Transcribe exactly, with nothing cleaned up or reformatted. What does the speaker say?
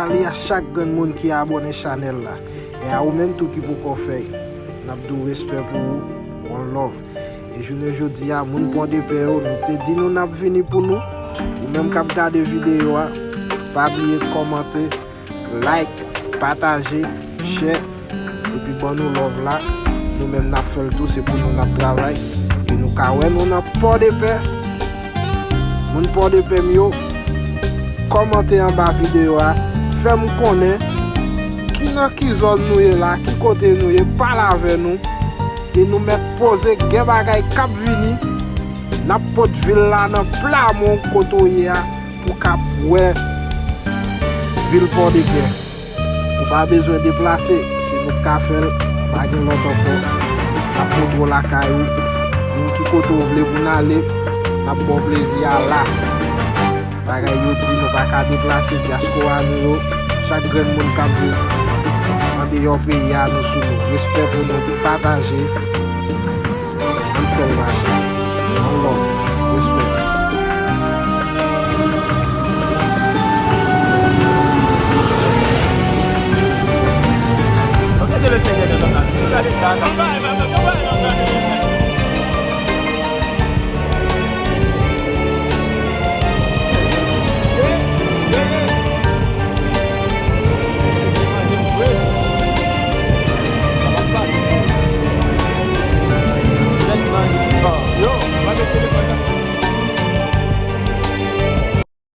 Salut a chak grenn moun ki abòne chanèl la. E a ou menm tou ki poko fè l, n ap di w respè pou ou, one love. E jounen jodi a, moun Pòdepè yo, nou te di nou n ap vini pou nou. Ou menm k ap gade videyo a, pa bliye kòmante, like, pataje, share, epi ban nou love la. Nou menm n ap fè l tou, se pou nou n ap travay. E nou ka wè nou nan Pòdepè. Moun Pòdepè m yo, kòmante anba videyo a, fè m konnen ki nan ki zòn nou ye la, ki kote nou ye, pale avè nou. E nou mèt poze, gen bagay k ap vini. N ap pot vil la nan pla men w kote w ye a pou w kab wè vil Pòdepè. Ou pa bezwen deplase, se nou k ka fè l, pa gen lòt ankò. N ap montre w lakay ou, di n ki kote w vle pou n ale, n ap ba w plezi a la. Bagay yo di nou pa ka deplase, dyaspora nou yo, chak grenn moun k ap viv andeyò peyi a, nou sou nou. Respè pou nou, pataje, ann fè l mache. One love.